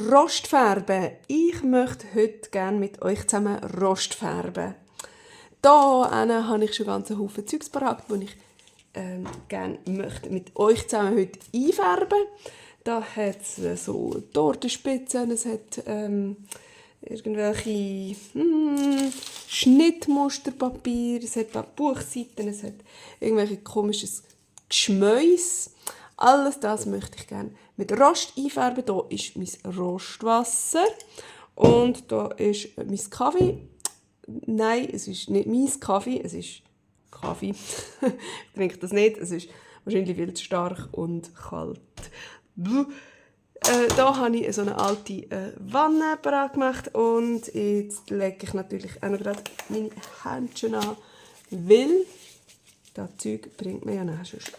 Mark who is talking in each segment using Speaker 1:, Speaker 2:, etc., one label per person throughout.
Speaker 1: Rostfärben. Ich möchte heute gerne mit euch zusammen Rost färben. Da habe ich schon ganz einen Haufen Zeugs parat, die ich gerne möchte mit euch zusammen heute einfärben. Da hat es so Tortenspitzen, es hat irgendwelche Schnittmusterpapier, es hat Buchseiten, es hat irgendwelche komisches Geschmäus. Alles das möchte ich gerne mit Rost einfärben. Hier ist mein Rostwasser und da ist mein Kaffee. Nein, es ist nicht mein Kaffee, es ist Kaffee. Ich trinke das nicht, es ist wahrscheinlich viel zu stark und kalt. Da habe ich so eine alte Wanne bereit gemacht und jetzt lege ich natürlich auch noch gerade meine Händchen an, weil das Zeug bringt mir ja nachher schon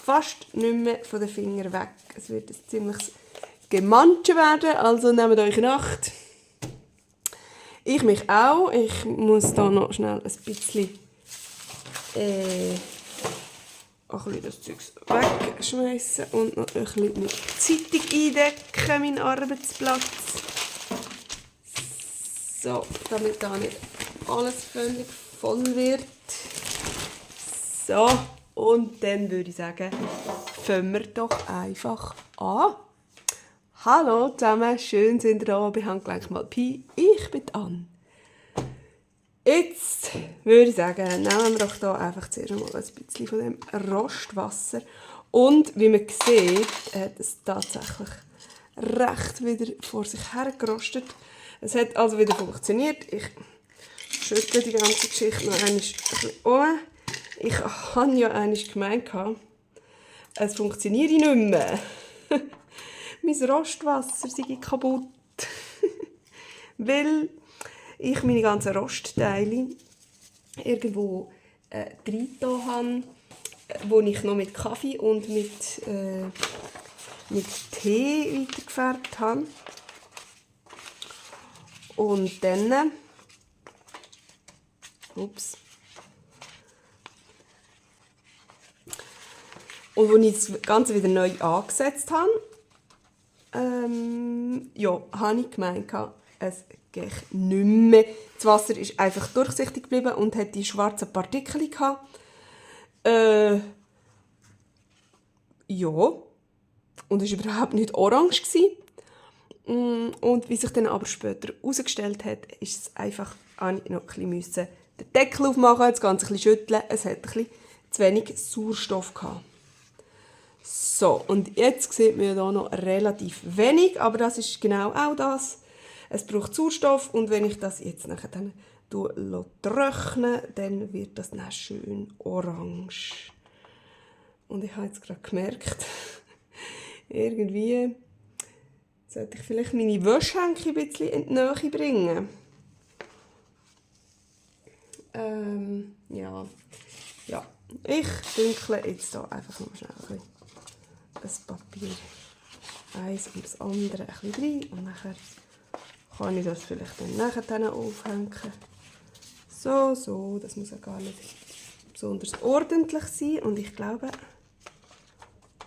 Speaker 1: fast nicht mehr von den Fingern weg. Es wird ein ziemliches Gemanschen werden, also nehmt euch in Acht. Ich mich auch. Ich muss da noch schnell ein bisschen das Zeug wegschmeißen und noch ein bisschen mit Zeitung eindecken, meinen Arbeitsplatz. So, damit da nicht alles völlig voll wird. So, und dann würde ich sagen, fangen wir doch einfach an. Hallo zusammen, schön sind ihr da bei Handgelenk mal Pi. Ich bin Anne. Jetzt würde ich sagen, nehmen wir doch hier einfach zuerst mal ein bisschen von dem Rostwasser. Und wie man sieht, hat es tatsächlich recht wieder vor sich her gerostet. Es hat also wieder funktioniert. Ich schüttle die ganze Geschichte noch einmal ein bisschen um. Ich habe ja einmal gemeint, es funktioniert nicht mehr. Mein Rostwasser sei kaputt. Weil ich meine ganzen Rostteile irgendwo reingetan habe, wo ich noch mit Kaffee und mit Tee weitergefärbt habe. Und dann Und als ich das Ganze wieder neu angesetzt habe, habe ich gemeint, es geht nicht mehr. Das Wasser ist einfach durchsichtig geblieben und hat die schwarzen Partikel gehabt. Und es war überhaupt nicht orange. Und wie sich dann aber später herausgestellt hat, ist es einfach, habe ich noch ein bisschen den Deckel aufmachen, das Ganze ein bisschen schütteln. Es hat ein bisschen zu wenig Sauerstoff gehabt. So, und jetzt sieht man ja hier noch relativ wenig, aber das ist genau auch das. Es braucht Sauerstoff und wenn ich das jetzt nachher dann trockne, dann wird das dann schön orange. Und ich habe jetzt gerade gemerkt, irgendwie sollte ich vielleicht meine Wäschhänke ein bisschen in die Nähe bringen. Ja. Ich dünkle jetzt hier einfach noch schnell ein bisschen das Papier eins und das andere ein bisschen rein und nachher kann ich das vielleicht dann nachher aufhängen. So, das muss ja gar nicht besonders ordentlich sein und ich glaube,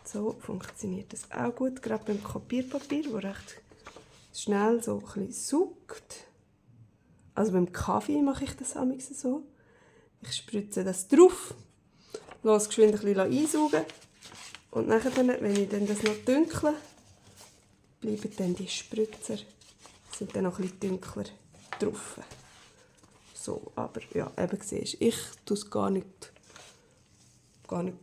Speaker 1: so funktioniert das auch gut, gerade beim Kopierpapier, das recht schnell so ein bisschen saugt. Also beim Kaffee mache ich das manchmal so. Ich spritze das drauf, lasse es geschwind ein bisschen einsaugen. Und nachher, wenn ich dann das noch dünkle, bleiben dann die Spritzer, sind dann noch ein bisschen dunkler drauf. So, aber ja, eben siehst du, ich tue es gar nicht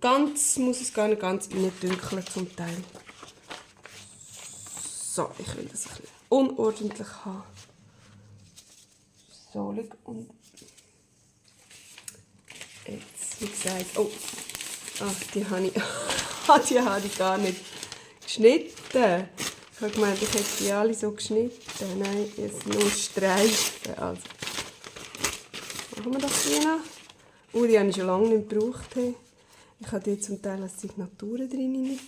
Speaker 1: ganz, muss es gar nicht ganz reindünkeln zum Teil. So, ich will das ein bisschen unordentlich haben. So, und jetzt, wie gesagt, die habe ich gar nicht geschnitten. Ich habe gemeint, ich hätte die alle so geschnitten. Nein, jetzt nur Streifen. Also, machen wir das hier noch. Die habe ich schon lange nicht gebraucht. Ich habe hier zum Teil Signaturen drin.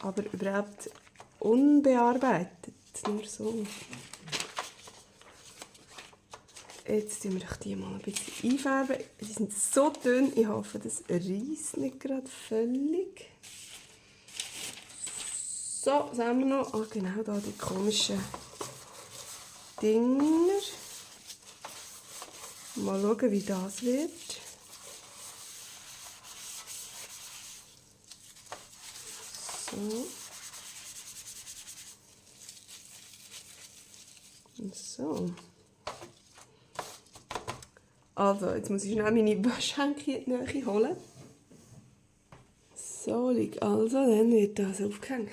Speaker 1: Aber überhaupt unbearbeitet. Nur so. Jetzt tun wir die mal ein bisschen einfärben. Die sind so dünn, ich hoffe, das reisst nicht gerade völlig. So, was haben wir noch? Ah, genau, da die komischen Dinger. Mal schauen, wie das wird. So. So. Also, jetzt muss ich schnell meine Waschhänke in die Nähe holen. So, also, dann wird das aufgehängt.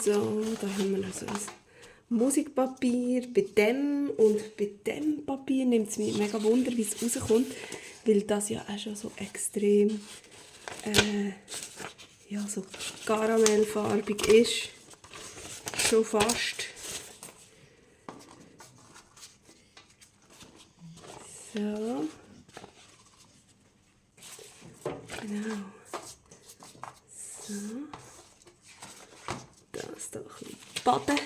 Speaker 1: So, da haben wir also ein Musikpapier. Bei dem und bei dem Papier nimmt es mich mega Wunder, wie es rauskommt, weil das ja auch schon so extrem ja, so karamellfarbig ist. Schon fast. So. Genau. So. Das hier ein bisschen baden.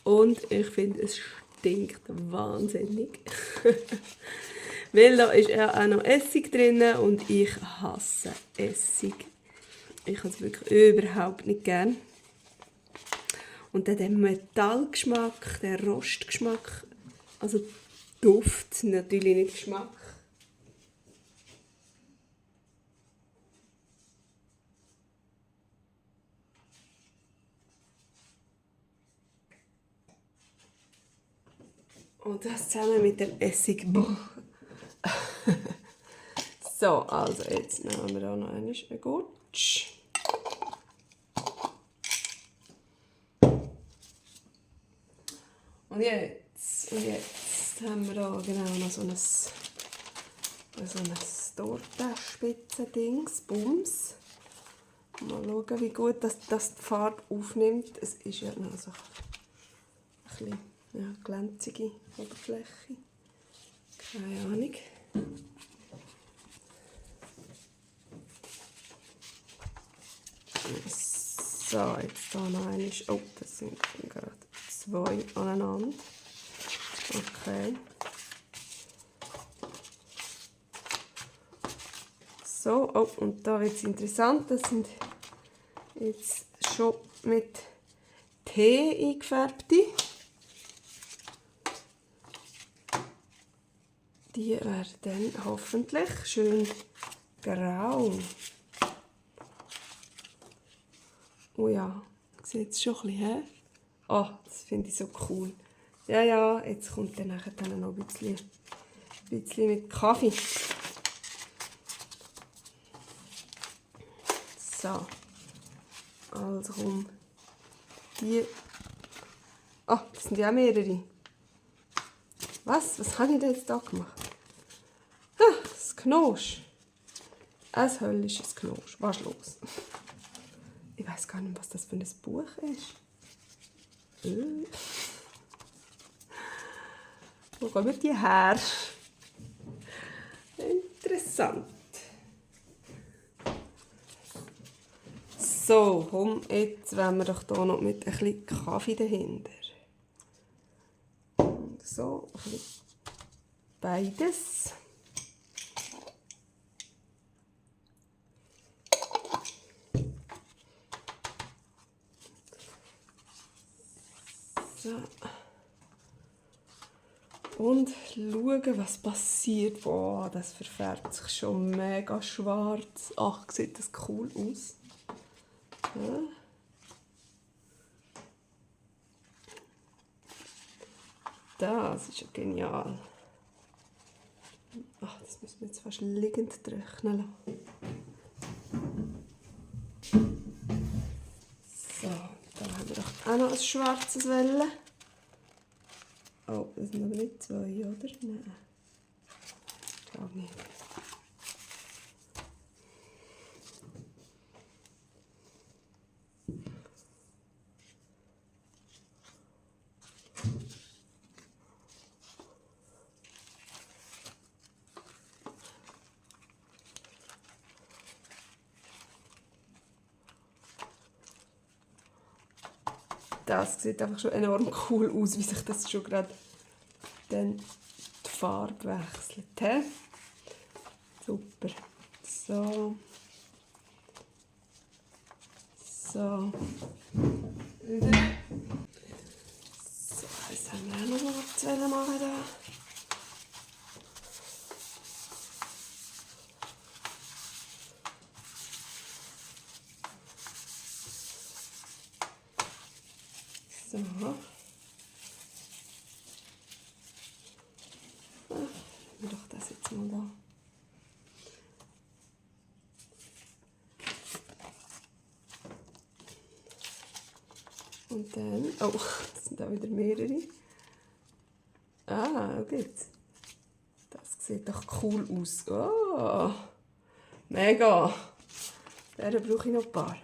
Speaker 1: Und ich finde, es stinkt wahnsinnig. Weil da ist ja auch noch Essig drin und ich hasse Essig. Ich habe es wirklich überhaupt nicht gern. Und dann der Metallgeschmack, der Rostgeschmack, also Duft, natürlich nicht Geschmack. Und das zusammen mit dem Essig. So, also jetzt nehmen wir da noch einen Gutsch. Und jetzt haben wir da genau noch so ein Tortenspitzen-Dings, Bums. Mal schauen, wie gut das die Farbe aufnimmt. Es ist ja noch so ein bisschen glänzige Oberfläche. Keine Ahnung. So, jetzt hier noch einmal. Oh, das sind gerade 2 aneinander. Okay. So, oh, und da wird es interessant. Das sind jetzt schon mit Tee eingefärbte. Die werden dann hoffentlich schön grau. Oh ja, sieht es schon ein bisschen her. Oh, das finde ich so cool. Ja, jetzt kommt dann nachher noch ein bisschen mit Kaffee. So. Also komm. Die. Ah, das sind ja mehrere. Was habe ich denn jetzt da gemacht? Ah, das Knosch. Ein höllisches Knosch. Was ist los? Ich weiß gar nicht, was das für ein Buch ist. Wo kommen die her? Interessant. So, komm, jetzt wollen wir doch hier noch mit ein bisschen Kaffee dahinter. Und so, ein bisschen beides. So. Und schauen, was passiert. Boah, das verfärbt sich schon mega schwarz. Ach, sieht das cool aus. Ja. Das ist ja genial. Ach, das müssen wir jetzt fast liegend trocknen lassen. So, da haben wir doch auch noch ein schwarzes Welle. Oh, das sind aber nicht 2, oder? Nein. Ich glaube nicht. Das sieht einfach schon enorm cool aus, wie sich das schon gerade dann Farbe wechselt. He? Super. So. So. So, jetzt haben wir auch noch was zu machen da. So. Wir doch das jetzt mal da. Und dann, oh, das sind auch wieder mehrere. Ah, schau jetzt. Das sieht doch cool aus. Oh, mega. Deren brauche ich noch ein paar.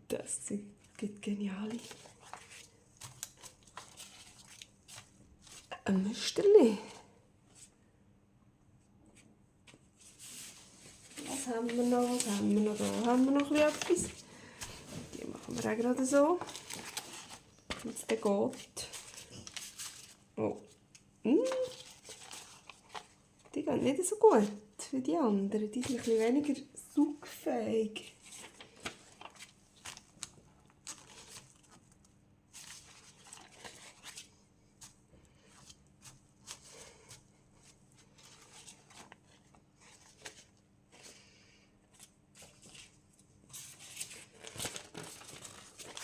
Speaker 1: Das gibt geniale. Ein Müsterli. Was haben wir noch? Was haben wir noch? Da haben wir noch etwas. Die machen wir auch gerade so. Wie es dann geht. Oh. Die gehen nicht so gut wie die anderen. Die sind ein bisschen weniger saugfähig.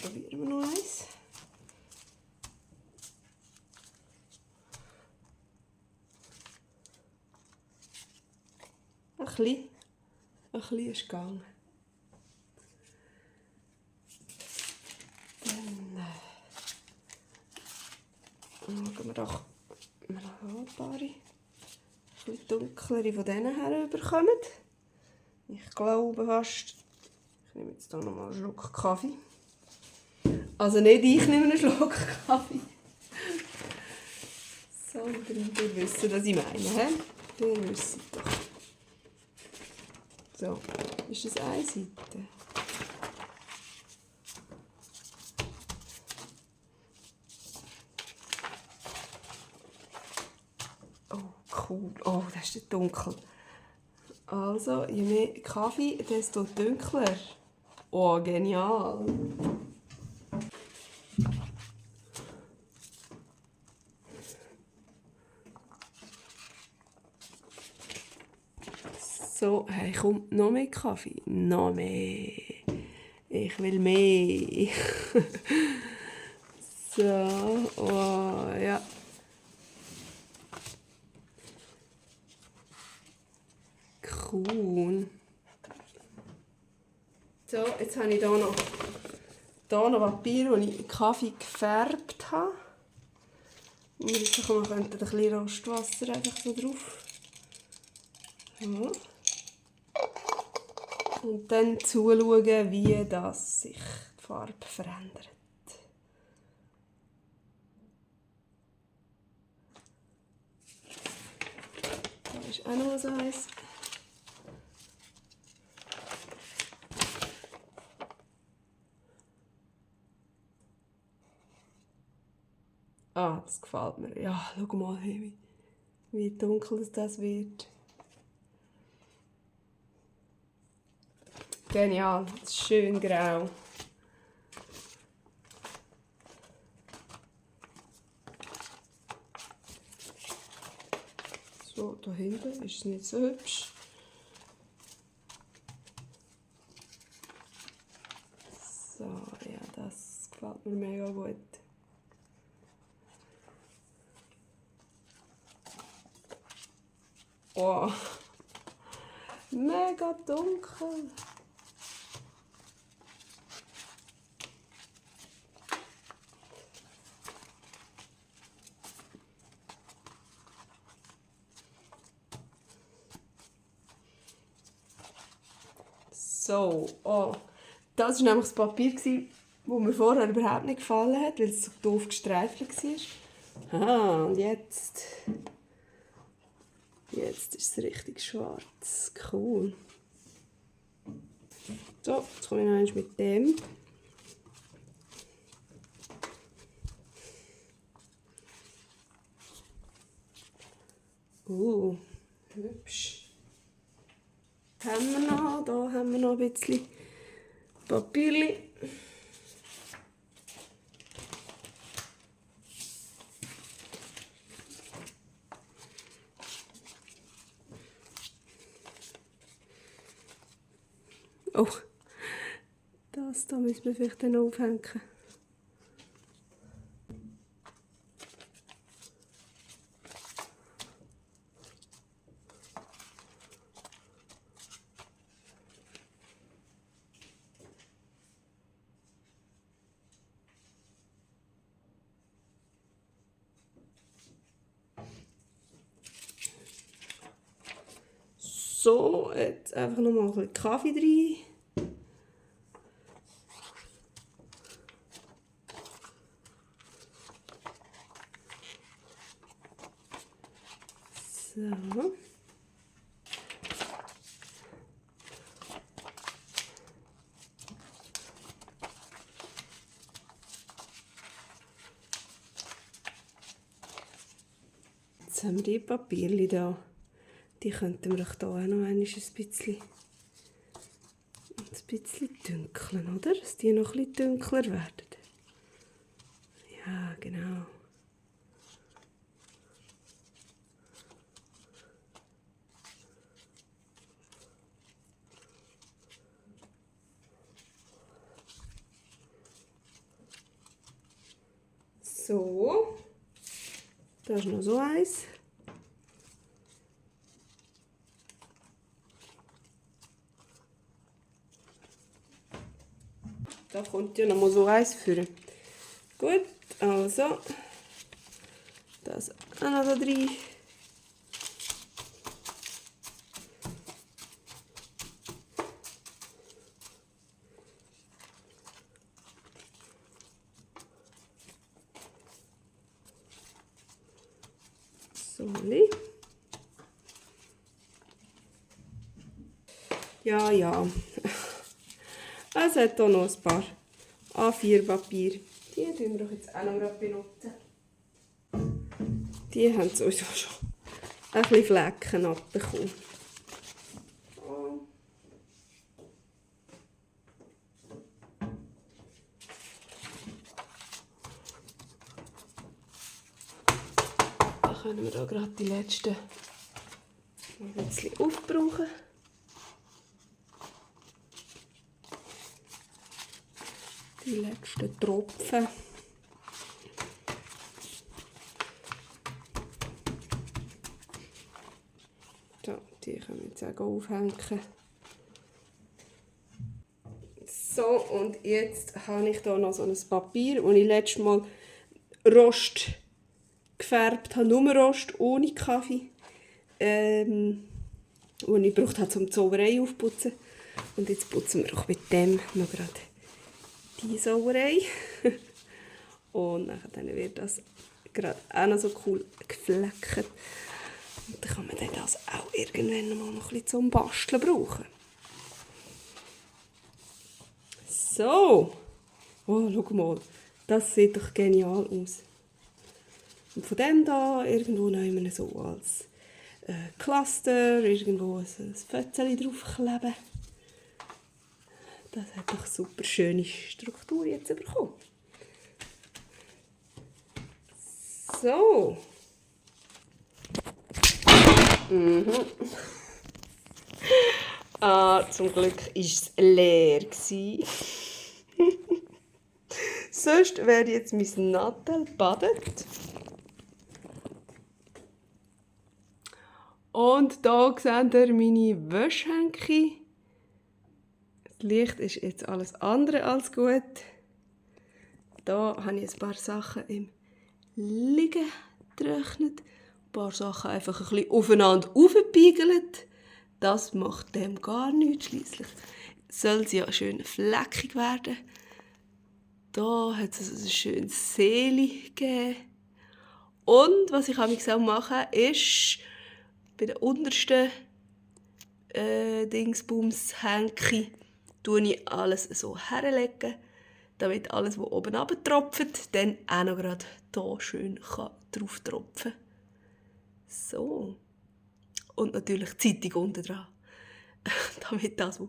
Speaker 1: Probieren wir noch eins. Ein bisschen ist gegangen. Dann schauen wir doch, ob wir noch ein paar etwas dunklere von denen her bekommen. Ich glaube fast, ich nehme jetzt hier noch mal einen Schluck Kaffee. Also nicht ich nehme einen Schluck Kaffee, sondern ihr wisst, was ich meine. He? Ihr wisst doch. So, ist das eine Seite? Oh, cool. Oh, das ist dunkel. Also, je mehr Kaffee, desto dunkler. Oh, genial. So, hey, komm, noch mehr Kaffee. Noch mehr. Ich will mehr. So, oh, ja. Cool. So, jetzt habe ich hier noch Papier, wo ich Kaffee gefärbt habe. Und jetzt könnte man ein bisschen Rostwasser einfach so drauf. Ja. Und dann zuschauen, wie das sich die Farbe verändert. Da ist auch noch so eins. Ah, das gefällt mir. Ja, schau mal, hey, wie dunkel das wird. Genial, schön grau. So, da hinten ist es nicht so hübsch. So, ja, das gefällt mir mega gut. Oh, mega dunkel. So, oh, das war nämlich das Papier, das mir vorher überhaupt nicht gefallen hat, weil es so doof gestreifelt war. Ah, und jetzt ist es richtig schwarz. Cool. So, jetzt komme ich noch einmal mit dem. Hübsch. Haben wir noch, da haben wir noch ein bisschen Papierli. Oh, das da müssen wir vielleicht dann aufhängen. So, jetzt einfach noch mal ein bisschen Kaffee rein. So. Jetzt haben wir die Papierchen da. Die könnten wir hier auch noch ein bisschen dünkeln, oder? Dass die noch ein bisschen dunkler werden. Ja, genau. So. Da ist noch so eins. Da kommt ja noch mal so eins für. Gut, also das auch noch da drin. So. Ja. Es hat hier noch ein paar A4-Papier. Die benutzen wir doch jetzt auch noch benutzen. Die haben sowieso schon ein bisschen Flecken abbekommen. Da können wir da gerade die letzten ein bisschen aufbrauchen. Die letzten Tropfen. So, die können wir jetzt auch aufhängen. So, und jetzt habe ich hier noch so ein Papier, das ich letztes Mal Rost gefärbt habe, nur Rost, ohne Kaffee. Das ich gebraucht habe, um die Sauerei aufzuputzen. Und jetzt putzen wir auch mit dem noch gerade die Sauerei. Und dann wird das gerade auch noch so cool gefleckt. Und dann kann man das auch irgendwann mal noch ein bisschen zum Basteln brauchen. So. Oh, schau mal. Das sieht doch genial aus. Und von dem da irgendwo nehmen wir so als Cluster, irgendwo ein Fötzchen draufkleben. Das hat doch super schöne Struktur jetzt bekommen. So. Zum Glück war es leer. Sonst wäre jetzt mein Nattel badet. Und hier seht ihr meine Wäschhänke. Das Licht ist jetzt alles andere als gut. Da habe ich ein paar Sachen im Liegen getrocknet. Ein paar Sachen einfach ein bisschen aufeinander aufgepiegelt. Das macht dem gar nichts. Schliesslich soll sie ja schön fleckig werden. Da hat es ein schönes Seeli gegeben. Und was ich auch mache, ist bei den untersten Dingsbums-Hänken tue ich alles so herlegen, damit alles, was oben runtertropft, dann auch noch gerade hier schön drauf tropfen kann. So. Und natürlich die Zeitung unten dran. Damit das, was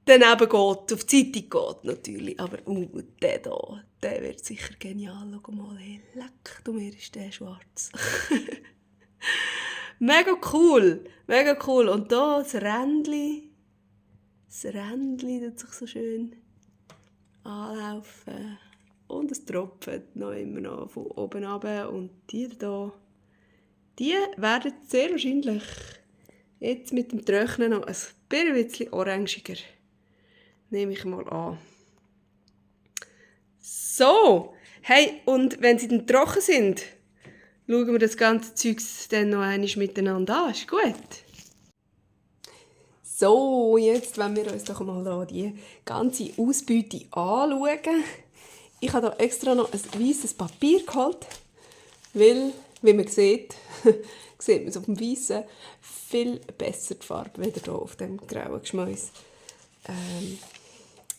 Speaker 1: daneben geht, auf die Zeitung geht natürlich. Aber der hier, der wird sicher genial. Schau mal, hey, leck, du mir ist der schwarz. Mega cool, mega cool. Und hier das Rändchen tut sich so schön anlaufen. Und es tropft noch immer noch von oben runter. Und die hier, die werden sehr wahrscheinlich jetzt mit dem Trocknen noch ein bisschen orangiger. Nehme ich mal an. So, hey, und wenn sie dann trocken sind, schauen wir das ganze Zeug dann noch einmal miteinander an. Ist gut? So, jetzt wollen wir uns doch mal die ganze Ausbeute anschauen. Ich habe hier extra noch ein weißes Papier geholt, weil, wie man sieht, sieht man es auf dem Weißen viel besser die Farbe, wieder hier auf dem grauen Geschmäus.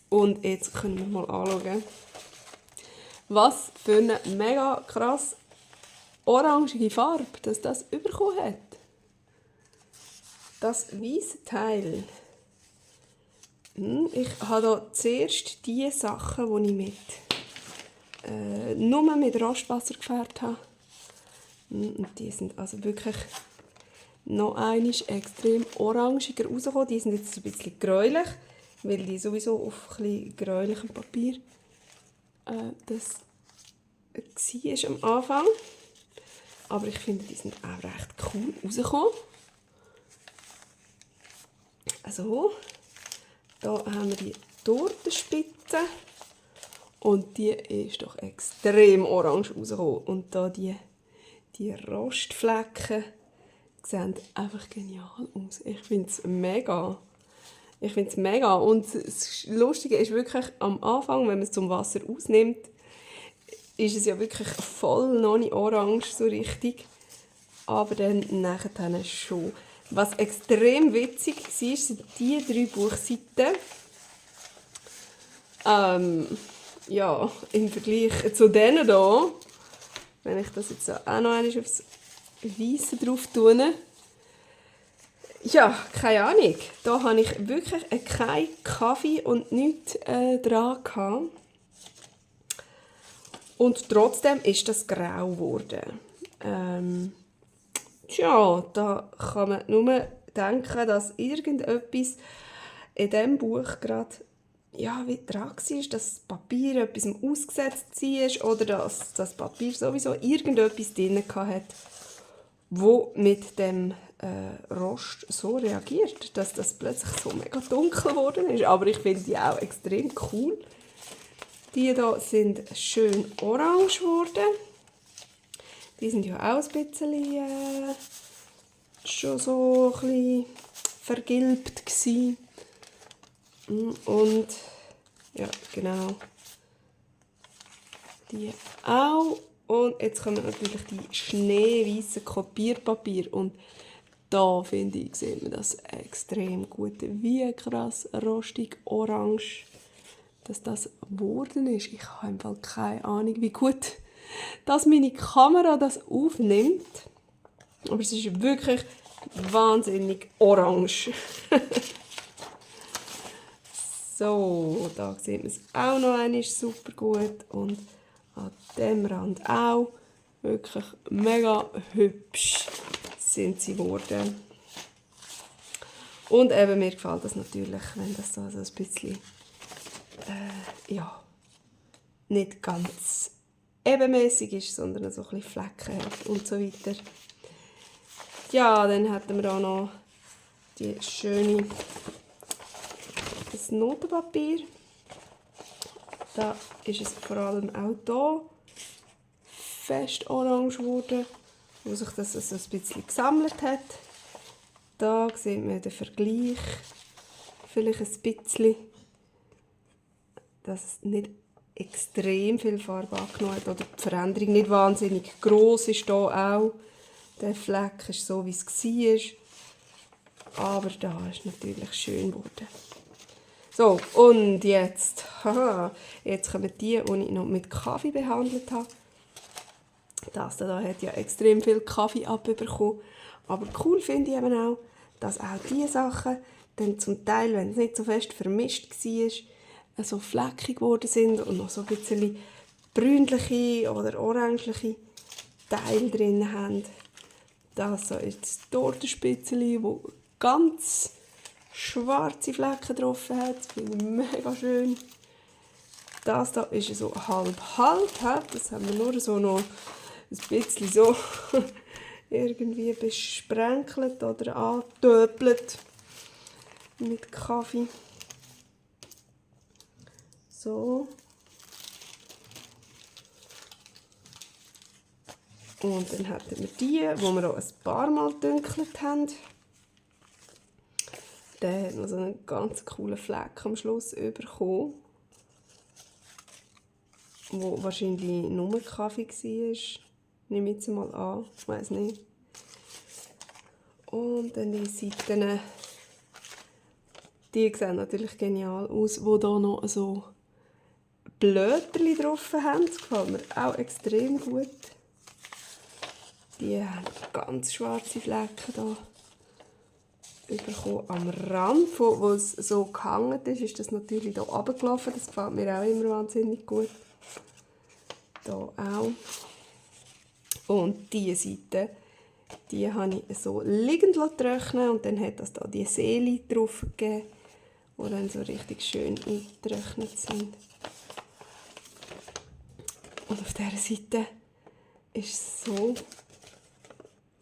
Speaker 1: Und jetzt können wir mal anschauen, was für eine mega krass orangige Farbe das bekommen hat. Das weiße Teil. Ich habe hier zuerst die Sachen, die ich nur mit Rostwasser gefärbt habe. Und die sind also wirklich noch einmal extrem orangiger rausgekommen. Die sind jetzt ein bisschen gräulich, weil die sowieso auf ein bisschen gräulichem Papier das war am Anfang. Aber ich finde, die sind auch recht cool rausgekommen. Also, hier haben wir die Tortenspitze. Und die ist doch extrem orange rausgekommen. Und hier die Rostflecken sehen einfach genial aus. Ich finde es mega. Und das Lustige ist wirklich, am Anfang, wenn man es zum Wasser ausnimmt, ist es ja wirklich voll noch nicht orange, so richtig. Aber dann nachher schon. Was extrem witzig war, sind die 3 Buchseiten. Ja, im Vergleich zu denen hier, wenn ich das jetzt auch noch einmal aufs Weisse drauf tue. Ja, keine Ahnung. Da habe ich wirklich keinen Kaffee und nichts dran gehabt. Und trotzdem ist das grau geworden. Tja, da kann man nur denken, dass irgendetwas in diesem Buch gerade wie dran war, dass das Papier etwas ausgesetzt war oder dass das Papier sowieso irgendetwas drin hatte, wo mit dem Rost so reagiert, dass das plötzlich so mega dunkel geworden ist. Aber ich finde die auch extrem cool. Die hier sind schön orange geworden. Die sind ja auch ein bisschen schon so ein bisschen vergilbt gewesen. Und ja, genau. Die auch. Und jetzt kommen natürlich die schneeweißen Kopierpapier. Und da finde ich, sieht man das extrem gut. Wie krass rostig orange, dass das geworden ist. Ich habe im Fall keine Ahnung, wie gut dass meine Kamera das aufnimmt. Aber es ist wirklich wahnsinnig orange. So, da sieht man es auch noch einmal super gut. Und an dem Rand auch. Wirklich mega hübsch sind sie geworden. Und eben, mir gefällt das natürlich, wenn das so ein bisschen nicht ganz ebenmäßig ist, sondern so ein bisschen Flecken hat und so weiter. Ja, dann hätten wir auch noch die schöne das Notenpapier. Da ist es vor allem auch hier fest orange geworden, wo sich das so ein bisschen gesammelt hat. Da sieht man den Vergleich vielleicht ein bisschen, dass es nicht extrem viel Farbe angenommen hat oder die Veränderung nicht wahnsinnig gross ist hier auch. Der Fleck ist so, wie es war. Aber da ist natürlich schön geworden. So, und jetzt, jetzt kommen die ich noch mit Kaffee behandelt habe. Das da hat ja extrem viel Kaffee abbekommen. Aber cool finde ich eben auch, dass auch diese Sachen dann zum Teil, wenn es nicht so fest vermischt war, so fleckig geworden sind und noch so ein bisschen brünliche oder orangeliche Teile drin haben. Das so ist das Tortenspitzeli, wo ganz schwarze Flecken drauf hat. Das finde ich mega schön. Das da ist so halb. Das haben wir nur so noch ein bisschen so irgendwie besprenkelt oder angetöpelt mit Kaffee. So. Und dann hatten wir die wir auch ein paar Mal gedünkelt haben. Der hat noch so einen ganz coolen Fleck am Schluss bekommen, wo wahrscheinlich nur Kaffee war. Nehme ich jetzt mal an, ich weiss nicht. Und dann die Seiten, die sehen natürlich genial aus, wo da noch so Blätterchen drauf haben. Das gefällt mir auch extrem gut. Die haben ganz schwarze Flecken da bekommen. Am Rand, wo es so gehangen ist das natürlich hier runtergelaufen. Das gefällt mir auch immer wahnsinnig gut. Hier auch. Und diese Seite, die habe ich so liegend trocknen und dann hat das da die Seele drauf gegeben, die dann so richtig schön eingetrocknet sind. Und auf dieser Seite ist es so,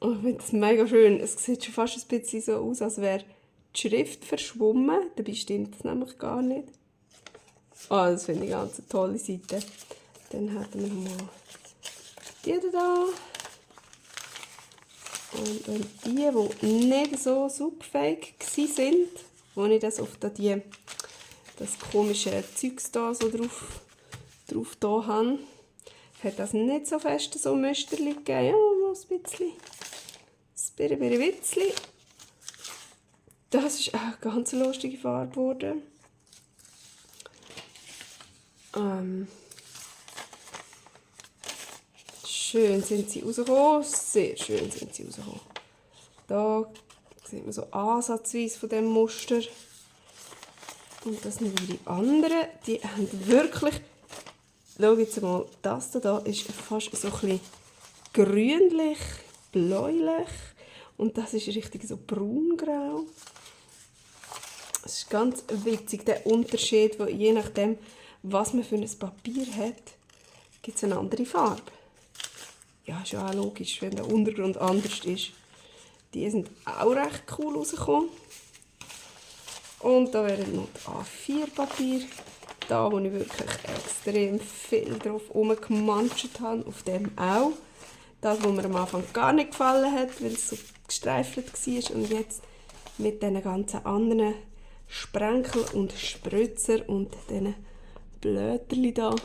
Speaker 1: ich finde das mega schön. Es sieht schon fast ein bisschen so aus, als wäre die Schrift verschwommen. Dabei stimmt das nämlich gar nicht. Das finde ich eine ganz tolle Seite. Dann haben wir mal die da. Und die nicht so subfähig waren, wo ich das auf das komische Zeugs da so drauf da habe, hat das nicht so fest so Müsterchen gegeben. Ja, noch ein bisschen. Ein bisschen. Das ist auch eine ganz lustige Farbe geworden. Schön sind sie rausgekommen. Sehr schön sind sie rausgekommen. Da sieht man so ansatzweise von diesem Muster. Und das sind die anderen. Die haben wirklich... Schau jetzt mal, das da ist fast so ein bisschen grünlich, bläulich. Und das ist richtig so braungrau. Es ist ganz witzig, der Unterschied, wo je nachdem, was man für ein Papier hat, gibt es eine andere Farbe. Ja, ist ja auch logisch, wenn der Untergrund anders ist. Die sind auch recht cool rausgekommen. Und da wären noch die A4-Papier. Da, wo ich wirklich extrem viel drauf rumgemanscht habe, auf dem auch. Das, was mir am Anfang gar nicht gefallen hat, weil es so gestreifelt war. Und jetzt mit diesen ganzen anderen Sprenkel und Spritzer und diesen Blätterchen da,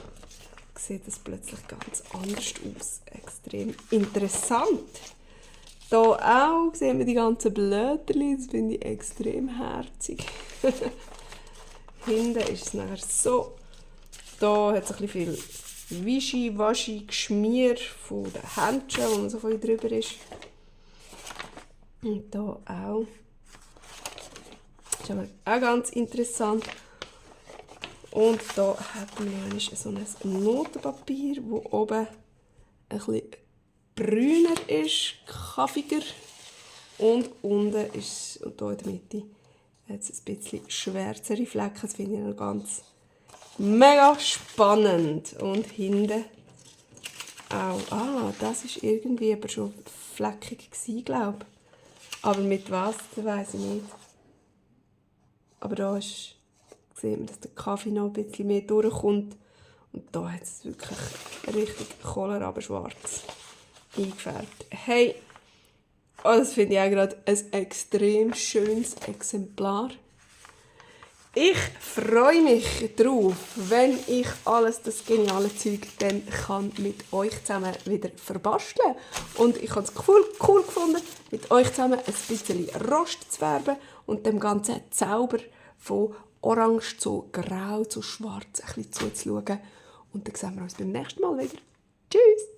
Speaker 1: sieht das plötzlich ganz anders aus. Extrem interessant. Hier auch sehen wir die ganzen Blätterchen, das finde ich extrem herzig. Hinten ist es nachher so. Da hat es ein bisschen viel Wischi-Waschi, Geschmier von den Händchen, wo man so ein bisschen drüber ist. Und hier auch. Das ist aber auch ganz interessant. Und hier hat man so ein Notenpapier, das oben ein bisschen brüner ist, kaffiger. Und unten ist, und hier in der Mitte, jetzt ein bisschen schwärzere Flecken. Das finde ich noch ganz mega spannend. Und hinten auch. Das war irgendwie aber schon fleckig, glaube ich. Aber mit was, das weiss ich nicht. Aber da sieht man, dass der Kaffee noch ein bisschen mehr durchkommt. Und da hat es wirklich richtig kohlrabenschwarz eingefärbt. Hey, das finde ich auch gerade ein extrem schönes Exemplar. Ich freue mich darauf, wenn ich alles das geniale Zeug dann kann mit euch zusammen wieder verbasteln. Und ich habe es cool gefunden, mit euch zusammen ein bisschen Rost zu färben und dem ganzen Zauber von orange zu grau zu schwarz ein bisschen zuzuschauen. Und dann sehen wir uns beim nächsten Mal wieder. Tschüss!